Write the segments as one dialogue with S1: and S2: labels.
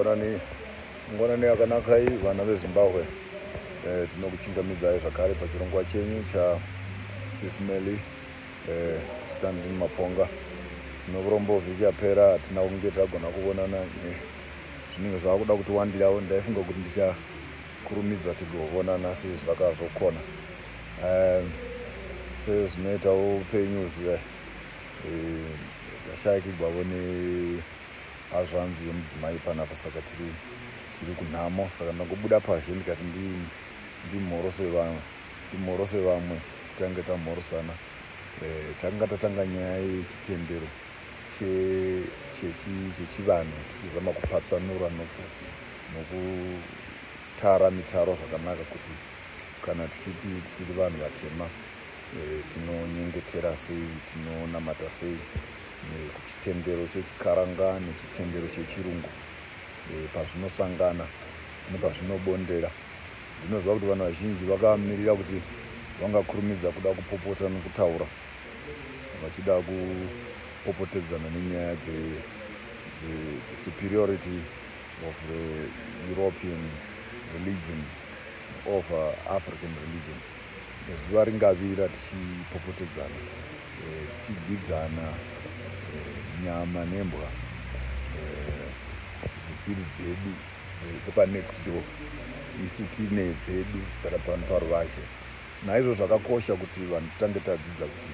S1: Mangwanani, mangwanani akanakai vana veZimbabwe. Eh, tinokuchingamidzai zvakare pachirongwa chenyu cha Sis Melly eh, zita ndini Maponga. Tine urombo vhiki yapera hatina kunge tagona kuvonana eh, zvinenge zvava kuda kuti wandirawo ndaifunga kuti ndichakurumidza tigovonana asi zvakazokona. Eh, sezvinoitawo upenyu zviya eh, tashayikigwavo ne hazvanzi yemudzimai panapa saka tiri tiri kunhamo saka ndangobuda pazhe ndikati ndimhorose vamwe ndimhorose vamwe titange tamhorosana eh, tanga tatanga nyaya yechitendero chechivanhu tichizama kupatsanura nokutara mitaro zvakanaka kuti kana tichiti tisiri vanhu vatema eh, tinonyengetera sei tinonamata sei kuchitendero chechikaranga nechitendero chechirungu e, pazvinosangana nepazvinobondera ndinoziva kuti vanhu vazhinji vakamirira kuti vangakurumidza kuda kupopota nokutaura vachida kupopotedzana nenyaya dze, dze superiority of the European religion over African religion zuva ringavira tichipopotedzana eh, tichigwidzana eh, nyama nembwa eh, dzisiri dzedu dzepanext door isu tine dzedu dzarapano paruvazhe naizvo zvakakosha kuti vanhu titange tadzidza kuti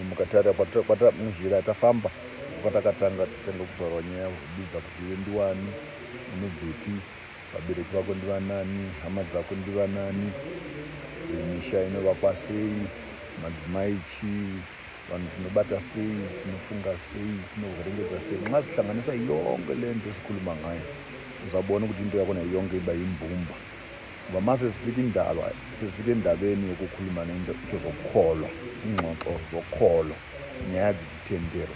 S1: mukatarira munzira yatafamba kwatakatanga tichitanga kutaura nyaya kuzvidudza kuti iwe ndiwani unobvepi Vabereki vako ndivanani? Hama dzako ndivanani? Misha inovakwa sei? Madzimai chii? Vanhu tinobata sei? Tinofunga sei? Tinovherengedza sei? Nxa sihlanganisa yonke le nto esikhuluma ngayo uzabona ukuthi into yakhona yonke iba yimbumba ngoba ma sesifika indaba sesifika endabeni yokukhuluma nento zokukholwa ingxoxo zokholo nyaya dzechitendero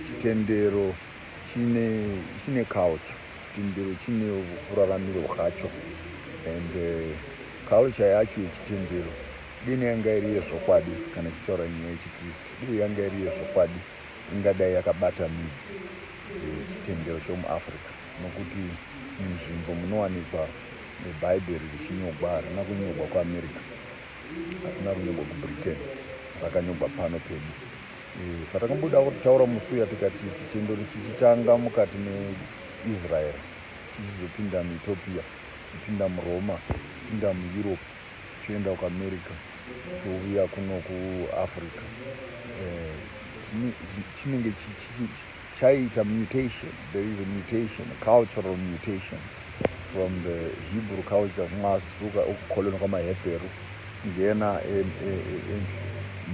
S1: chitendero chine chine culture chitendero chine uraramiro hwacho and uh, culture yacho yechitendero dini yanga iri yezvokwadi kana ichitaura nyaya yechikristu dii yanga iri yezvokwadi ingadai yakabata midzi dzechitendero chomuafrica nokuti munzvimbo munowanikwa bhaibheri richinyogwa harina kunyogwa kuamerica harina kunyogwa kubritain rakanyogwa pano pedu Eh, patakamboda kutaura musi uya tikati chitendero chichitanga mukati meIsrael chichizopinda muEthiopia chipinda muRoma chipinda muEurope choenda kuAmerica chouya kuno kuAfrica eh, chinenge chaiita mutation there is a mutation a cultural mutation from the Hebrew culture kungasuka ukukholelwa kwamaHebheru singena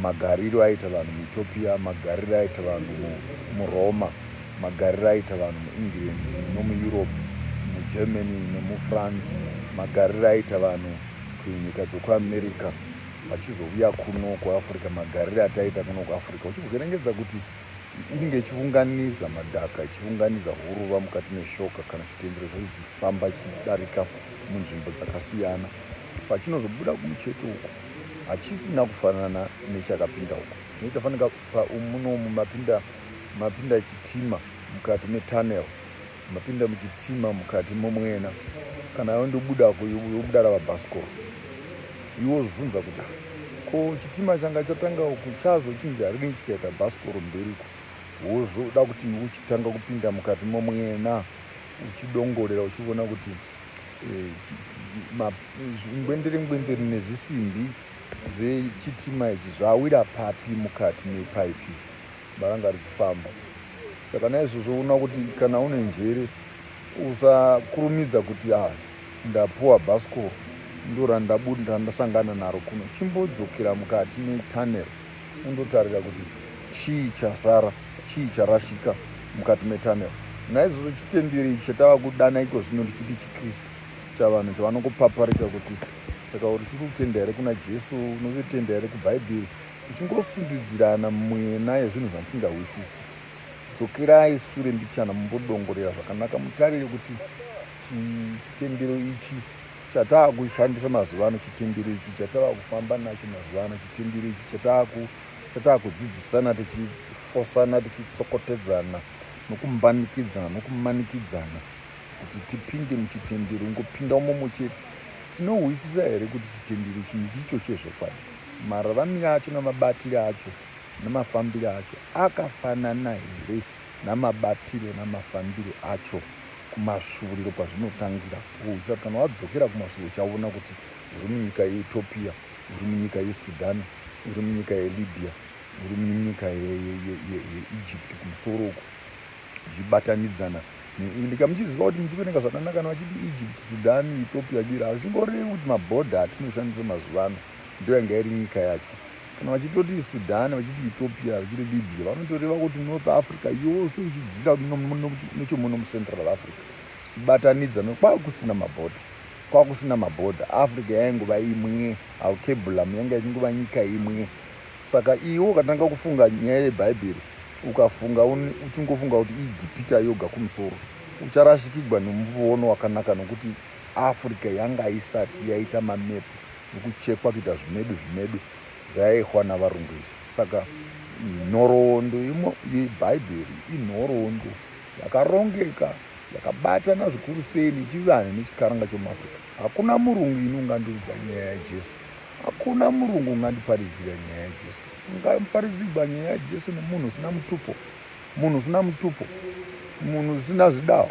S1: magariro aiita vanhu muEthiopia magariro aiita vanhu muRoma magariro aiita vanhu muEngland nomuEurope muGermany nemuFrance magariro aiita vanhu kunyika dzokuAmerica vachizouya kuno kuAfrica magariro ataiita kuno kuAfrica uchivherengedza kuti inenge ichiunganidza madhaka ichiunganidza huruva mukati meshoka kana chitendero chacho chichifamba chichidarika munzvimbo dzakasiyana pachinozobuda kumucheto uku hachisina kufanana nechakapinda uku zvinoita fanika munomu mapinda mapinda chitima mukati metunnel mapinda muchitima mukati momwena kana yondobudako yobuda rava bhasikoro iwe wozvibvunza kuti ah, ko chitima changa chatanga uku chazochinja rini chikaita bhasikoro mberiku wozoda kuti uchitanga kupinda mukati momwena uchidongorera uchiona kuti eh, ngwendere ngwendere nezvisimbi zvechitima ichi zvawira papi mukati mepaipi baranga richifamba saka naizvozvo una kuti kana une njere usakurumidza kuti ah, ndapuwa bhasikoro ndorandabuda randasangana naro kuno chimbodzokera mukati metunnel undotarira kuti chii chasara chii charashika mukati metunnel naizvozvo chitendero ichi chatava kudana iko zvino tichiti chikristu chavanhu chavanongopaparika kuti saka uri chiri kutenda here kuna jesu unovetenda here kubhaibheri uchingosundidzirana mwena yezvinhu zvamusingahwisisi dzokerai sure mbichana mumbodongorera zvakanaka mutarire kuti chitendero ichi chatava kushandisa mazuva ano chitendero ichi chatava kufamba nacho mazuva ano chitendero ichi chatava kudzidzisana tichifosana tichitsokotedzana nokumbanikidzana nokumanikidzana Kuti tipinde muchitendero, ingopinda umomo chete. Tinohwisisa here kuti chitendero ichi ndicho chezvokwadi? Mararamire acho namabatire acho namafambire acho akafanana here namabatiro namafambiro acho kumasvuriro kwazvinotangira? Wohwisisa kuti kana wadzokera kumasvuriro uchaona kuti uri munyika yeEthiopia, uri munyika yeSudan, uri munyika yeLibya, uri munyika yeEgypt kumusoro uko zvichibatanidzana. Ndika muchiziva kuti muchiverenga zvakanaka kana vachiti Egypt, Sudan, Ethiopia, Bira, hazvingorevi kuti mabhodha atinoshandisa mazuva ano ndo yanga iri nyika yacho. Kana vachitoti Sudan, vachiti Ethiopia, vachiti Libya, vanotoreva kuti North Africa yose uchidzira nechomuno muCentral Africa zvichibatanidza kwakusina mabhodha, kwakusina mabhodha. Africa yaingova imwe, Alkebulam yanga ichingova nyika imwe. Saka iwe ukatanga kufunga nyaya yeBhaibheri, ukafunga uchingofunga kuti iEgipita yoga kumusoro, ucharashikigwa nomuono wakanaka nokuti Africa yanga isati yaita mamepu nokuchekwa kuita zvimedu zvimedu zvayaihwa navarungu izvi. Saka nhoroondo yeBhaibheri inhoroondo yakarongeka, yakabatana zvikuru sei nechivanhu nechikaranga chomuAfrica. Hakuna murungu ini ungandiudza nyaya yaJesu. Hakuna murungu ungandiparidzira nyaya yaJesu. Ungaparidzigwa nyaya yaJesu nemunhu usina mutupo, munhu usina mutupo, munhu usina zvidawo.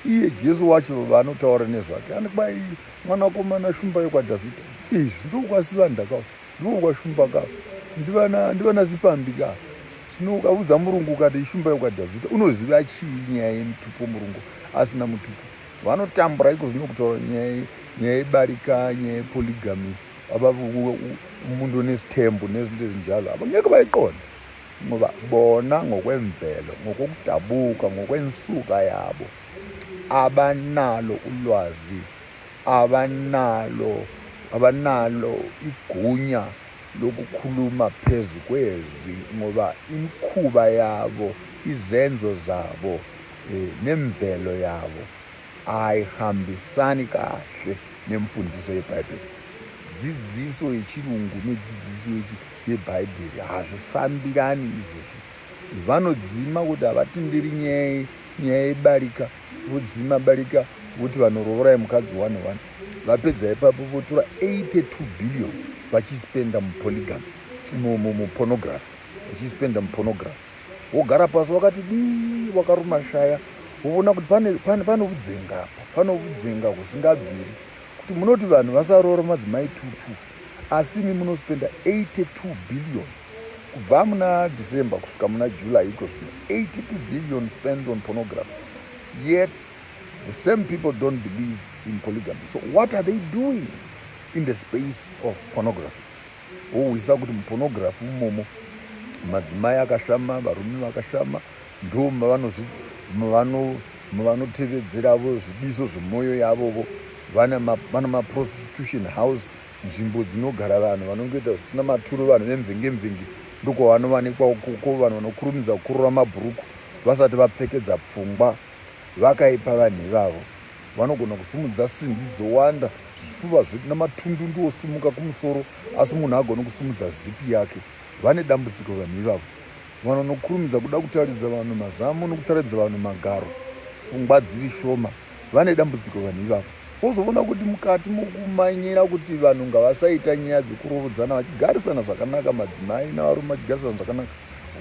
S1: Iye Jesu wacho vanotaura nezvake ani kwai mwanakomana shumba yokwaDhavhidha. Izvi ndokwasivanda ka, ndokwashumba ka, ndivana ndivana sipambi ka. Zvino ukaudza murungu ukati ishumba yokwaDhavhidha, unoziva chii nyaya yemutupo murungu asina mutupo? Vanotambura iko zvino kutaura nyaya nyaya yebarika, nyaya yepolygamy, umuntu onesithembu nezinto ezinjalo abangeke bayiqonde ngoba bona ngokwemvelo, ngokokudabuka, ngokwensuka yabo abanalo ulwazi, abanalo abanalo igunya lokukhuluma phezu kwezwi ngoba imikhuba yabo, izenzo zabo eh, nemvelo yabo ayihambisani kahle nemfundiso yeBhayibheri. Dzidziso yechirungu nedzidziso yeBhaibheri hazvifambirani izvozvo. Vanodzima kuti havatenderi nyaya nyaya yebarika, vodzima barika voti vanoroorai mukadzi one one. Vapedza ipapo votora 82 billion vachispenda mupolygamy, mupornography, vachispenda mupornography. Wogara pasi wakati dii, wakaruma shaya, woona kuti pane, pane, pane udzenga apa, pane udzenga husingabviri kuti munoti vanhu vasaroora madzimai tutu, asi imi munospenda 82 billion kubva muna December kusvika muna July iko zvino, 82 billion spent on pornography, yet the same people don't believe in polygamy. So what are they doing in the space of pornography? Wohwisa kuti mupornography umomo madzimai akashama, varume vakashama, ndo mavanotevedzeravo zvidiso zvemwoyo yavovo. Vana maprostitution house, nzvimbo dzinogara vanhu vanongoita zvisina maturo, vanhu vemvenge-mvenge, ndokwavanowanikwa ukoko. Vanhu vanokurumidza kukurura mabhuruku vasati vapfekedza pfungwa, vakaipa vanhu ivavo. Vanogona kusumudza simbi dzowanda, zvifuva zvedu namatundundu osumuka kumusoro, asi munhu agone kusumudza zipi yake. Vane dambudziko vanhu ivavo. Vanonokurumidza kuda kutaridza vanhu mazamu nokutaridza vanhu magaro, pfungwa dziri shoma. Vane dambudziko vanhu ivavo. Wozoona kuti mukati mokumanyira kuti vanhu ngavasaita nyaya dzekurovodzana vachigarisana zvakanaka, madzimai navarume vachigarisana zvakanaka,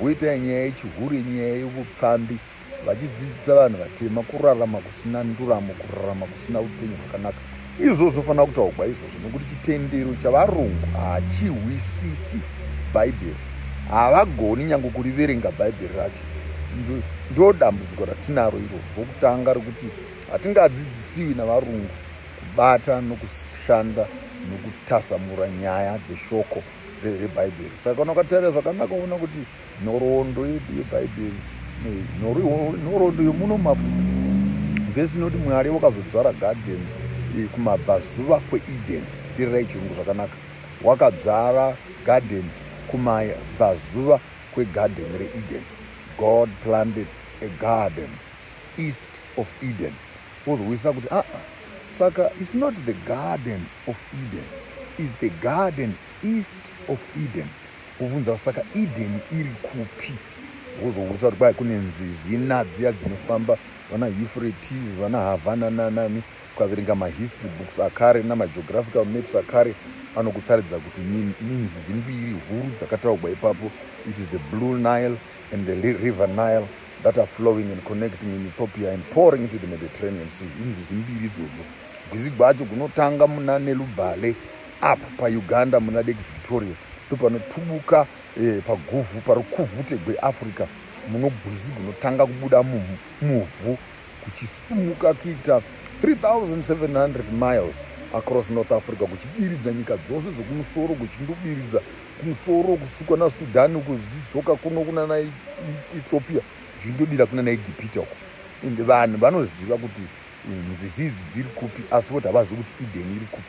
S1: voita nyaya yechihure, nyaya yekupfambi, vachidzidzisa vanhu vatema kurarama kusina nduramo, kurarama kusina upenyu hwakanaka. Izvozvo zvinofanira kutaugwa izvozvo, nokuti chitendero chavarungu hachihwisisi Bhaibheri. Havagoni nyange kuriverenga Bhaibheri racho. Ndo dambudziko ratinaro iroro rokutanga, rokuti hatingadzidzisiwi navarungu kubata nokushanda nokutasamura nyaya dzeshoko reBhaibheri. Saka kana ukatarira zvakanaka uona kuti nhoroondo yedu yeBhaibheri, eh, nhoroondo yomuno muAfrica, vhesi inoti Mwari wakazodzvara garden eh, kumabvazuva kweEden. Teererai chirungu zvakanaka. Wakadzvara garden kumabvazuva kwegarden reEden. God planted a garden east of Eden. Wozowisisa kuti aa, ah, saka it's not the garden of Eden, is the garden east of Eden. Wobvunza saka Eden iri kupi? Wozowisa kuti kwai kune nzizi ina dziya dzinofamba Vana Euphrates, vana Havana nanani. Ukaverenga mahistory books akare namageographical maps akare anokutaridza kuti minzizi mbiri huru dzakataugwa ipapo, it is the Blue Nile and the River Nile that are flowing and connecting in Ethiopia and pouring into the Mediterranean Sea. Inzizi mbiri idzodzo. Gwizi gwacho gunotanga muna Nelubale up paUganda muna Lake Victoria, ndopanotubuka paguvhu parukuvhute gweAfrica, muno gwizi gunotanga kubuda muvhu kuchisumuka kuita 3700 miles across North Africa, kuchibiridza nyika dzose dzokumusoro, kuchindobiridza kumusoro kusukwa naSudan uku, zvichidzoka kuno kunana Ethiopia, zvichindodira kunana Egipita uko. Ende vanhu vanoziva kuti nzizi idzi dziri kupi, asi voti havazivi kuti Eden iri kupi.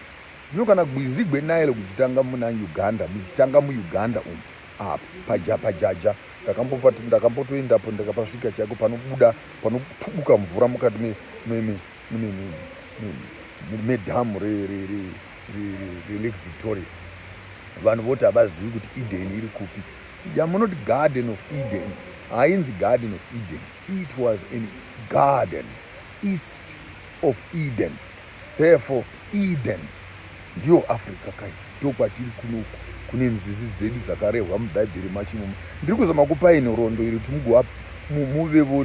S1: Zvino kana gwizi gweNile kuchitanga muna Uganda, muchitanga muUganda umu apa pajapajaja, ndakambotoendapo ndakapasvika chaiko panobuda panotubuka mvura mukati medhamu reLake Victoria. Vanhu voti havazivi kuti Eden iri kupi. Yamunoti Garden of Eden hainzi Garden of Eden, it was a garden east of Eden. Therefore Eden ndiyo Africa kai, ndokwatiri kunoku kune nzizi dzedu dzakarehwa mubhaibheri machimomo. Ndiri kuzama kupai nhoroondo iri kuti mugova muvevo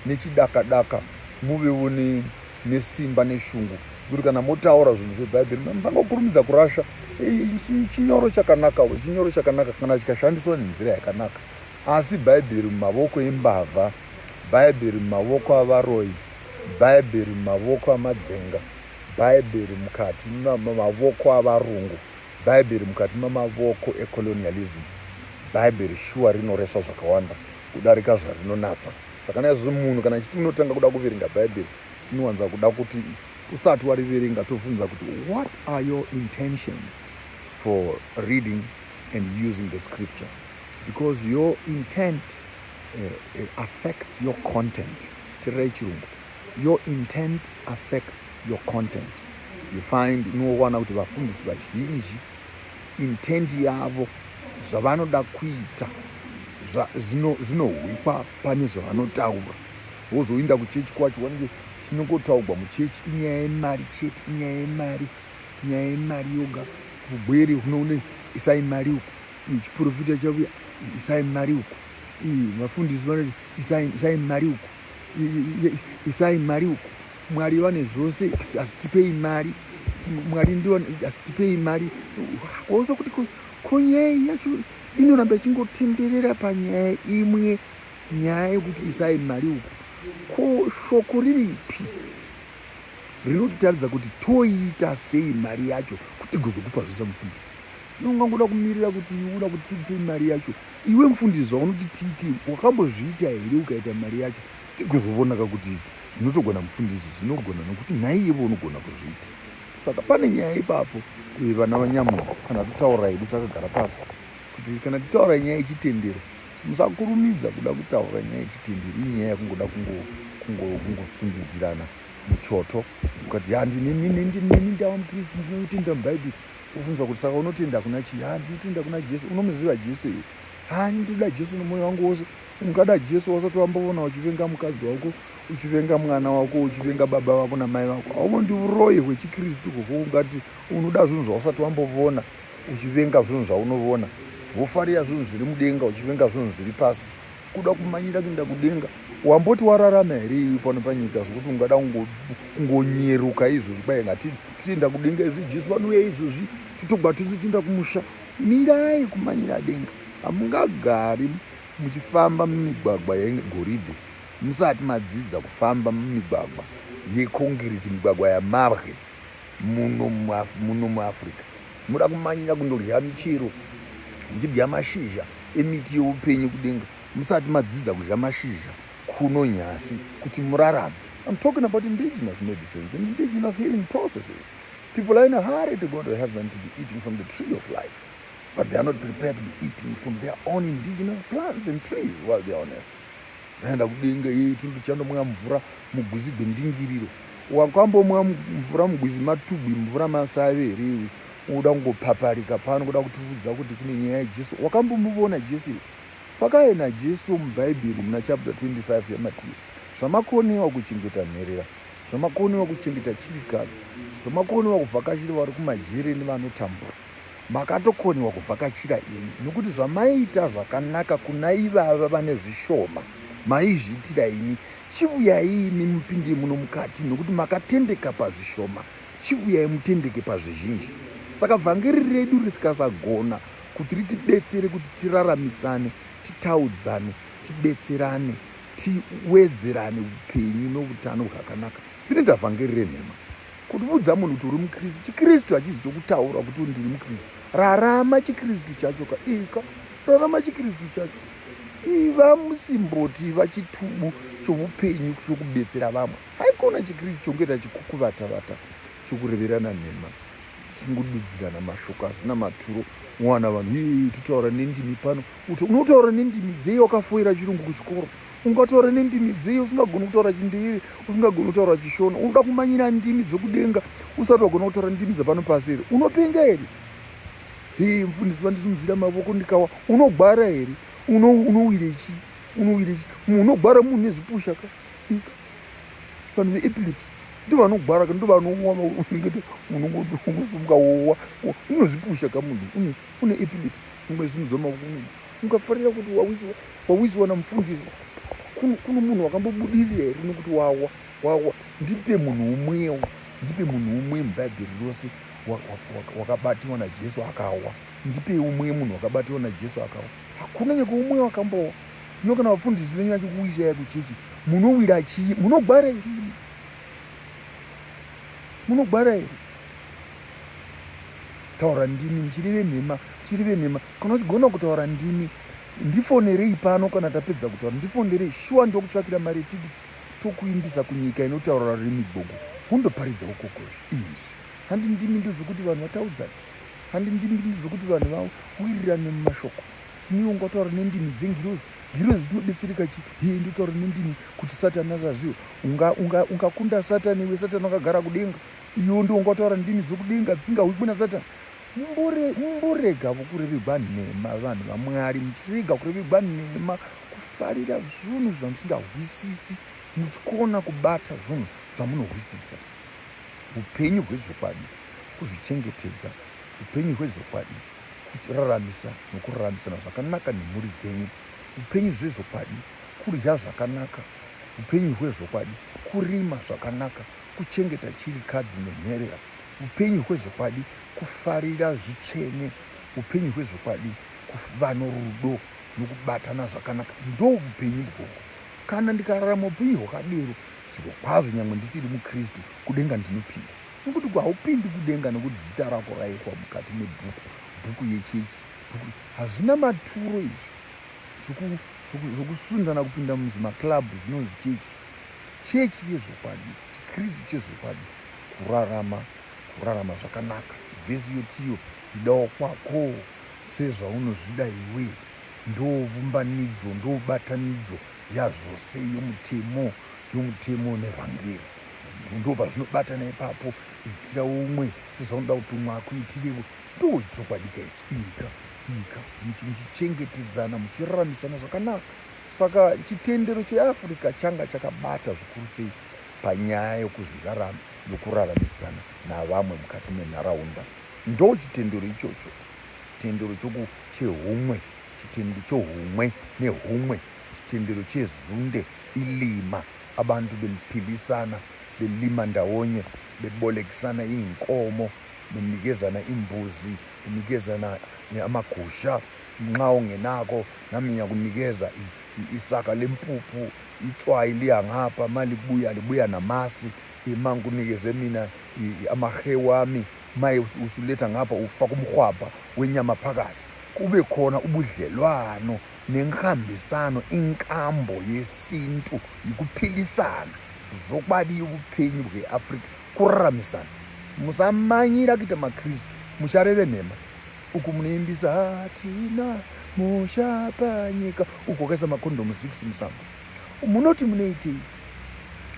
S1: nechidakadaka, muvevo nesimba neshungu, kuti kana motaura zvinhu zvebhaibheri musangokurumidza kurasha. Chinyoro chakanaka, chinyoro chakanaka kana chikashandiswa nenzira yakanaka. Asi bhaibheri mumavoko embavha, bhaibheri mumavoko avaroi, bhaibheri mumavoko amadzenga, bhaibheri mukati mamavoko avarungu, bhaibheri mukati mamavoko ecolonialism, bhaibheri shuwa rinoresva zvakawanda kudarika zvarinonatsa. Saka naizvozvo munhu kana achiti unotanga kuda kuverenga bhaibheri, tinowanza kuda kuti usati wariverenga tobvunza kuti what are your intentions for reading and using the scripture, because your intent affects your content. Tirei chirungu, your intent affects your content. You find, unowana kuti vafundisi vazhinji intent yavo, zvavanoda kuita zvinohwikwa pane zvavanotaura. Wozoinda kuchechi kwacho, wanenge chinongotaugwa muchechi inyaya yemari chete, inyaya yemari, nyaya yemari yoga. Kugwere kunoone isai mari uku, chiprofita chavuya isai mari uku, vafundisi vanoti isai mari uku, isai mari uku. Mwari vane zvose, asi tipei mari. Mwari ndiwo, asi tipei mari. Woza kuti ko nyaya yacho inoramba ichingotenderera panyaya imwe, nyaya yekuti isai mari uku. Ko shoko riripi rinotitaridza kuti toiita sei mari yacho kuti tigozokupa zvose mufundisi? Zvino ungangoda kumirira kuti uda kuti tikupe mari yacho, iwe mufundisi, zvaunoti tiite wakambozviita here? Ukaita mari yacho tigozovonaka kuti zvinotogona mufundisi, zvinogona nokuti naiyevo unogona kuzviita. Saka pane nyaya ipapo, vana vanyamunhu, kana totaura hedu takagara pasi kuti kana titaura nyaya yechitendero, musakurumidza kuda kutaura nyaya yechitendero. Inyaya yekungoda kungosundidzirana muchoto, ukati ya ndineni ndava mukristu, ndinotenda mubhaibheri. Ubvunza kuti saka unotenda kuna chii? Ha, ndinotenda kuna Jesu. Unomuziva Jesu iwe? Ha, ndinoda Jesu nomwoyo wangu wose. Ungada Jesu wasati wamboona uchivenga mukadzi wako, uchivenga mwana wako, uchivenga baba vako namai vako? Hauvo ndi uroyi hwechikristu koko. Ungati unoda zvinhu zvausati wambovona, uchivenga zvinhu zvaunovona, wofarira zvinhu zviri mudenga, uchivenga zvinhu zviri pasi, kuda kumanyira kuenda kudenga. Wamboti wararama here iwe pano panyika zvokuti ungada kungonyeruka izvozvi, kwai ngati titoenda kudenga izvi, Jesu vanouya izvozvi, titogwa tose tienda kumusha? Mirai kumanyira denga. Hamungagari muchifamba mumigwagwa yegoridhe musati madzidza kufamba mumigwagwa yekongiriti, migwagwa yamabwe muno muAfrica. Muda kumanyira kundodya michero, muchidya mashizha emiti yeupenyu kudenga, musati madzidza kudya mashizha kuno nyasi kuti murarame. I'm talking about indigenous medicines and indigenous healing processes. People are in a hurry to go to heaven, to be eating from the tree of life, but they are not prepared to be eating from their own indigenous plants and trees while they are on earth. Naenda kudenga iye tunduchandomwa mvura mugwizi gwendingiriro. Wakambomwa mvura mugwizi matubwi, mvura masave here iwe? Unoda kungopaparika pano kuda kutiudza kuti kune nyaya yaJesu. Wakambomuvona Jesu iwe? Pakaena Jesu mubhaibheri muna chapter 25 yaMatiyo. Zvamakonewa kuchengeta nherera, zvamakonewa kuchengeta chirikadzi, zvamakonewa kuvhakachira vari kumajere nevanotambura, makatokonewa kuvhakachira ini, nokuti zvamaiita zvakanaka kuna ivava vane zvishoma, maizviitira ini. Chivuyai imi mupinde muno mukati, nokuti makatendeka pazvishoma, chivuyai mutendeke pazvizhinji. Saka vhangeri redu risikasagona kuti ritibetsere kuti tiraramisane, titaudzane, tibetserane, tiwedzerane upenyu noutano hwakanaka, rinoita vhangeri renhema. Kuti udza munhu kuti uri mukristu, chikristu hachizi chokutaura kuti ndiri mukristu. Rarama chikristu chacho ka ika, rarama chikristu chacho. Iva musimboti, iva chitubu choupenyu chokubetsera vamwe. Haikona chikristu chongoita chikukuvatabata chokureverana nhema, tichingodudzirana mashoko asina maturo. Wana vanhu ii totaura nendimi pano, unotaura nendimi dzei wakafoira chirungu kuchikoro? Ungataura nendimi dzei usingagoni kutaura chindevere, usingagoni kutaura chishona? Unoda kumanyira ndimi dzokudenga usati wagona kutaura ndimi dzapano pasi here? Unopenga here? Hii mfundisi vandisimudzira mavoko ndikawa. Unogwara here? Unowire chii? Unowire chii? Munhu unogwara munhu nezvipusha ka ika. Vanhu veepilepsy ndovanogwara ka, ndovanowa unongosumuka wowa, unozvipusha ka munhu une epilepsy, ungosimudza mavoko. Ungafarira kuti wawisiwa, wawisiwa namufundisi? Kuno munhu wakambobudirira here nokuti wawa, wawa? Ndipe munhu umwewo, ndipe munhu umwe mubhaibheri rose wakabatiwa naJesu akawa. Ndipe umwe munhu wakabatiwa naJesu akawa. Hakuna nyaka umwe wakambowa. Zvino kana vafundisi venyu vachikuwisai kuchechi, munowira chii? Munogwara here? Munogwara here? Taura ndimi muchireve nhema, muchireve nhema. Kana uchigona kutaura ndimi, ndifonerei pano kana tapedza kutaura, ndifonerei. Shuwa ndokutsvakira mari yetikiti, tokuindisa kunyika inotaura rurimi gogo, wondoparidza ukoko izvi. Handi ndimi ndozokuti vanhu vataudzane, handi ndimi ndozokuti vanhu vawirirane mumashoko. Zvino iwe ungataura nendimi dzengirozi, ngirozi dzinobetsereka chii? Hee, ndotaura nendimi kuti Satani asaziva. Ungakunda unga, unga Satani iwe, Satani wakagara kudenga. Iwe ndiwo ungataura ndimi dzokudenga dzisingahwikwi naSatani. Mumborega kurevegwa nhema, vanhu vaMwari, muchirega kurevegwa nhema, kufarira zvinhu zvamusingahwisisi, muchikona kubata zvinhu zvamunohwisisa. Upenyu hwezvokwadi kuzvichengetedza, upenyu hwezvokwadi kuraramisa nokuraramisana zvakanaka nemhuri dzenyu, upenyu zvezvokwadi kudya zvakanaka, upenyu hwezvokwadi kurima zvakanaka, kuchengeta chirikadzi nenherera, upenyu hwezvokwadi kufarira zvitsvene, upenyu hwezvokwadi kuva norudo nokubatana zvakanaka. Ndoupenyu bwoko. Kana ndikararama upenyu hwakadero, zvirokwazvo nyangwe ndisiri muKristu, kudenga ndinopinda. Nokuti haupindi kudenga nokuti zita rako raikwa mukati mebhuku, bhuku yechechi. Bhuku hazvina maturo izvi zvokusundana kupinda muzvimaklabhu zvinonzi chechi. Chechi yezvokwadi, chiKristu chezvokwadi, kurarama, kurarama zvakanaka. Vhesi yotiyo, idawo kwako sezvaunozvida iwe. Ndoovumbanidzo, ndoobatanidzo yazvose yomutemo, yomutemo nevhangeri. Ndopazvinobatana ipapo. Itira umwe sezvaunoda kuti umwe akuitirevo. Ndochokwadi ka ichi. Ika, ika, muchichengetedzana, muchiraramisana zvakanaka. Saka chitendero cheAfrica changa chakabata zvikuru sei panyaya yokuzvirarama yokuraramisana navamwe mukati menharaunda. Ndo chitendero ichocho, chitendero choku chehumwe, chitendero chohumwe nehumwe, chitendero chezunde ilima, abantu beliphilisana, belima ndawonye, bebolekisana iinkomo, benikezana imbuzi, benikezana amagusha, nxa ungenako nami ngiyakunikeza isaka lempuphu, itswayi liya ngapha, malibuya libuya namasi, ma ngikunikeze mina amahe wami, maye usuletha ngapha ufaka umhwabha wenyama phakathi, kube khona ubudlelwano nenhambisano. Inkambo yesintu yikuphilisana zvokwadi upenyu hweAfrica kuraramisana. Musamanyira kuita maKristu muchareve nhema. Uku munoimbisa hatina musha panyika, uku wakaisa makondomu 6 musango. Munoti munoitei?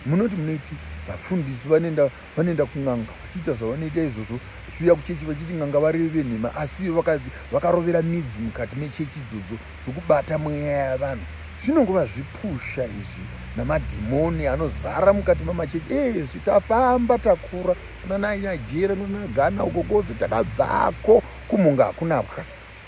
S1: Munoti munoitei? Vafundisi vanoenda vanoenda kun'anga vachiita zvavanoita izvozvo, vachiuya kuchechi vachiti n'anga vareve venhema, asi vakarovera midzi mukati mechechi idzodzo dzokubata mweya yavanhu. Zvinongova zvipusha izvi namadhimoni anozara mukati mamachechi ezvi. Tafamba takura kuna Nigeria, kuna Ghana, uko kwose takabvako, kumunga hakuna pwa.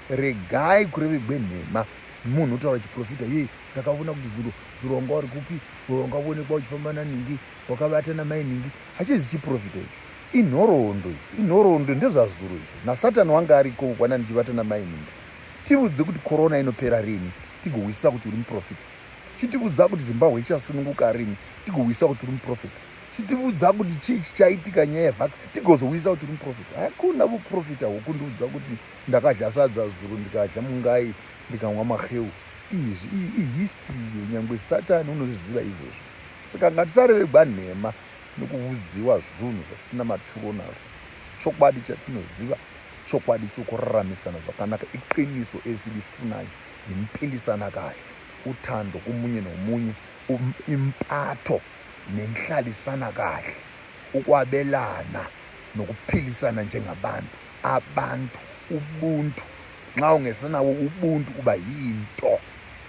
S1: Regai kurevegwe nhema. Munhu otaura chiprofita, ye ndakaona kuti zuro zuro wanga uri kupi, wanga uonekwa uchifamba naningi, wakavata namai ningi. Hachizi chiprofita icho, inhoroondo idzi, inhoroondo, ndezvazuro izvo. Nasatani wanga ariko kwana ndichivata namai ningi. Tiudze kuti korona inopera rini, tigohwisisa kuti uri muprofita. Chitiudza kuti Zimbabwe ichasununguka rini, tigohwisisa kuti uri muprofita. Chitiudza kuti chii chichaitika nyaya yevax, tigozohwisisa kuti uri muprofita. Hakuna vuprofita hwokundiudza kuti ndakadya sadza zuro, ndikadya mungai, ndikamwa maheu. Izvi ihistory iyo, nyangwe Satani unozviziva izvozvo. Saka ngatisarevegwa nhema nokuudziwa zvunhu zvatisina maturo nazvo. Chokwadi chatinoziva, chokwadi chokuraramisana zvakanaka, iqiniso esilifunayo yimpilisana kahle, uthando komunye nomunye, impatho nenhlalisana kahle, ukwabelana nokuphilisana njengabantu, abantu, ubuntu. Nxa ungesenawo ubuntu uba yinto.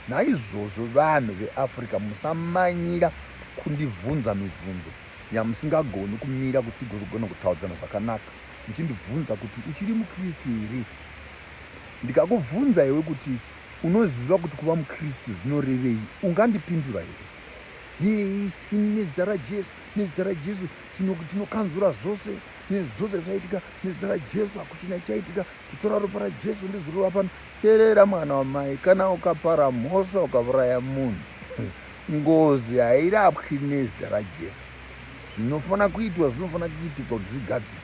S1: Naizvozvo vanhu veAfrica musamanyira kundibvunza mibvunzo yamusingagoni kumira kuti tigozogona kutaudzana zvakanaka, muchindibvunza kuti uchiri muKristu here. Ndikakubvunza iwe kuti unoziva kuti kuva muKristu zvinorevei, ungandipindura here? Yei, ini nezita raJesu, nezita raJesu tinokanzura zvose nezvose zvaitika, nezita raJesu hakuchina chaitika, kutora ropa raJesu ndizorova pano. Teerera mwana wamai, kana ukapara mhosva ukauraya munhu, ngozi hairapwi nezita raJesu. Zvinofanira kuitwa zvinofanira kuitikwa kuti zvigadzikwe.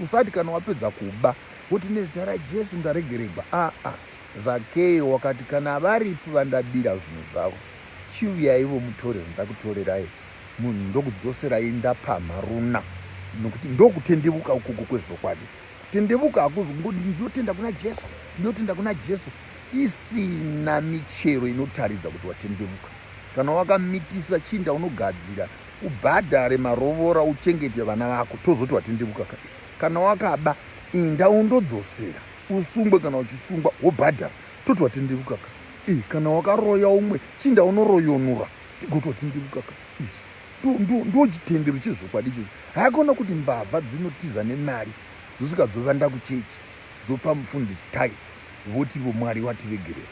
S1: Usati kana wapedza kuba woti nezita raJesu ndaregeregwa. Aa, Zakeyo wakati kana varipo vandabira zvinhu zvavo, chiuyaivo mutore zvandakutorerai, munhu ndokudzoserai ndapamha runa, nokuti ndokutendevuka ukoko kwezvokwadi. Kutendevuka hakuzi kungoti ndinotenda kuna Jesu, ndinotenda kuna Jesu, isina michero inotaridza kuti watendevuka. Kana wakamitisa, chinda unogadzira, ubhadhare marovora, uchengete vana vako, tozoti watendevuka ka. Kana wakaba, inda undodzosera, usungwe kana uchisungwa, wobhadhara, toti watendevuka ka. E, kana wakaroya umwe, chinda unoroyonura, tigoti watendevuka ka. Izvi ndo chitendero chezvokwadi ichocho. Haikona kuti mbavha dzinotiza nemari dzosvika dzovanda kuchechi, dzopa mufundisi tithe, voti vo Mwari watiregerera.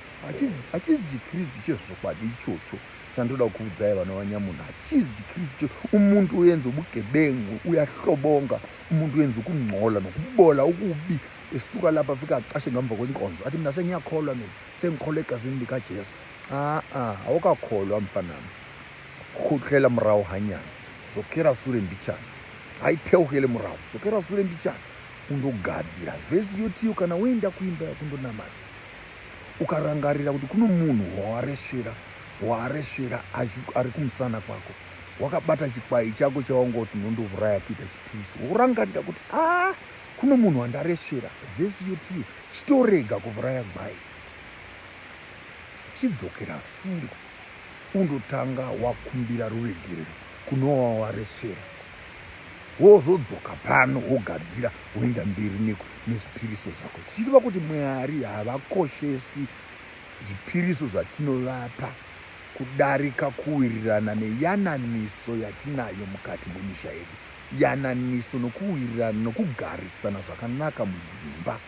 S1: Hachizi chiKristu chezvokwadi ichocho chandoda kuudzai vana vanyamunhu. Hachizi chiKristu. Umuntu uyenza ubugebengu, uyahlobonga, umuntu uyenza ukungcola nokubola ukubi, esuka lapha afike acashe ngemva kwenkonzo athi mina sengiyakholwa, mina sengikholwa egazini likaJesu. A-a, awukakholwa mfanami. Khutlela murahu hanyana, dzokera sure mbichana, haiteukele murahu, dzokera sure mbichana, undogadzira vhesi yotiyo. Kana woenda kuimba yakundonamata, ukarangarira kuti kuno munhu wawaresvera, waaresvera ari kumusana kwako, wakabata chikwai chako chawangoti unondouraya kuita chipiriso, worangarira kuti a kuno munhu wandaresvera, vhesi yotiyo chitorega kuuraya gwai, chidzokera sure, undotanga wakumbira ruregerero kunowawaresvera, wozodzoka pano, wogadzira, woenda mberi nezvipiriso zvako, zvichireva kuti Mwari havakoshesi zvipiriso zvatinovapa kudarika kuwirirana neyananiso yatinayo mukati memisha yedu. Yananiso nokuwirirana nokugarisana zvakanaka mudzimba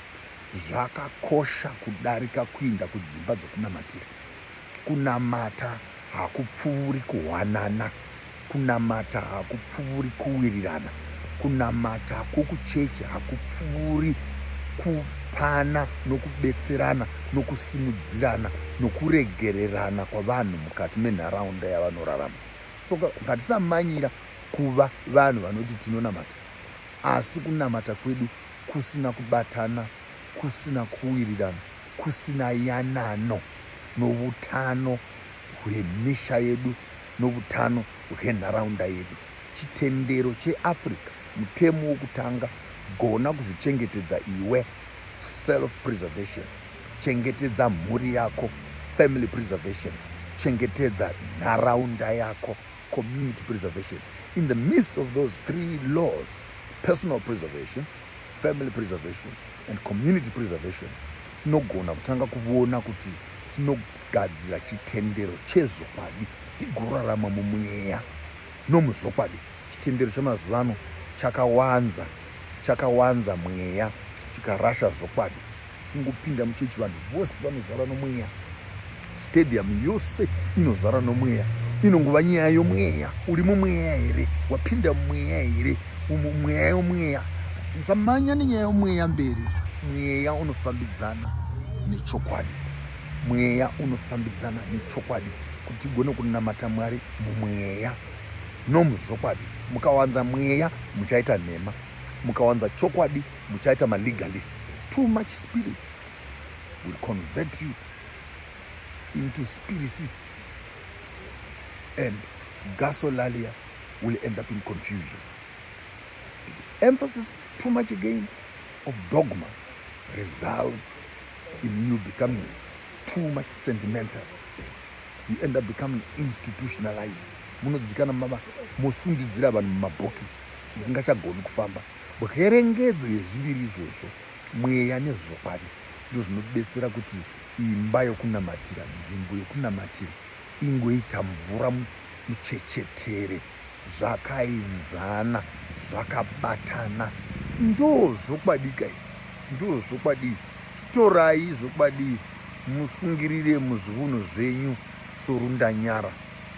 S1: zvakakosha kudarika kuinda kudzimba dzokunamatira. Kunamata hakupfuuri kuhwanana. Kunamata hakupfuuri kuwirirana. Kunamata kwokuchechi hakupfuuri kupana nokubetserana nokusimudzirana nokuregererana kwavanhu mukati menharaunda yavanorarama. Saka ngatisamanyira kuva vanhu vanoti tinonamata, asi kunamata kwedu kusina kubatana, kusina kuwirirana, kusina yanano noutano hwemisha yedu noutano hwenharaunda yedu. Chitendero cheAfrica, mutemo wokutanga, gona kuzvichengetedza iwe, self preservation, chengetedza mhuri yako, family preservation, chengetedza nharaunda yako, community preservation. In the midst of those three laws, personal preservation, family preservation and community preservation, tinogona kutanga kuona kuti tinogadzira. kugadzira chitendero chezvokwadi tigorarama mumweya nomuzvokwadi. Chitendero chemazuva ano chakawanza chakawanza mweya chikarasha zvokwadi. Kungopinda muchechi vanhu vose vanozara nomweya, stadium yose inozara nomweya. Inongova nyaya yomweya. Uri mumweya here? Wapinda mumweya here? Mweya yomweya. Tisamanya nenyaya yomweya mberi. Mweya unofambidzana nechokwadi. Mweya unofambidzana nechokwadi kuti tigone kunamata Mwari mumweya nomuzvokwadi. Mukawanza mweya muchaita nhema, mukawanza chokwadi muchaita malegalists. Too much spirit will convert you into spiricists and gasolalia will end up in confusion. Emphasis too much again of dogma results in you becoming too much sentimental. You end up becoming institutionalized. Munodzikana mama mosundidzira vanhu mumabhokisi musingachagoni kufamba. Bwerengedzo yezviviri izvozvo, mweya nezvokwadi, ndizvo zvinobetsera kuti imba yokunamatira, nzvimbo yokunamatira ingoita mvura muchechetere, zvakaenzana, zvakabatana. Ndo zvokwadi kai, ndo zvokwadi. Chitorai zvokwadi musungirire muzviuno zvenyu sorundanyara,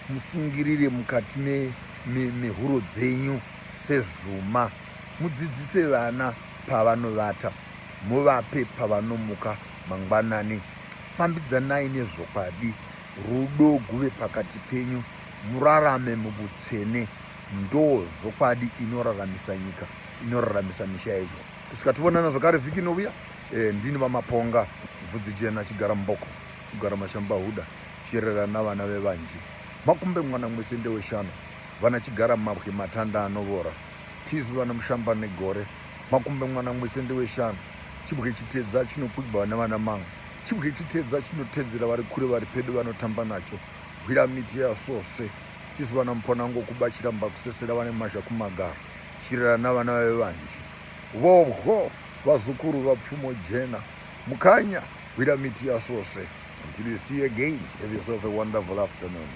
S1: musungirire mukati mehuro me, me dzenyu sezvuma. Mudzidzise vana pavanovata, muvape pavanomuka mangwanani. Fambidzanai nezvokwadi, rudo guve pakati penyu, murarame muvutsvene. Ndo zvokwadi inoraramisa nyika, inoraramisa misha yedu. Kusvika tivonana zvakare vhiki inovuya. E, ndini VaMaponga, bvudzi jena, chigara mboko, kugara mashamba huda, chirera navana vevanji. Makumbe mwana mwese ndeweshano, vana chigara mabwe matanda anovora. Tisu vana mushamba negore, makumbe mwana mwese ndeweshano, chibwe chitedza chinokwigwa navana manga, chibwe chitedza chinotedzera vari kure vari pedo vanotamba nacho. Hwira miti yasose, tisu vana muponango kuba chiramba kusesera vane mazha kumagaro, chirera navana vevanji. Vovwo vazukuru vapfumo jena, mukanya hwira miti yasose. Until you see you again, have yourself a wonderful afternoon.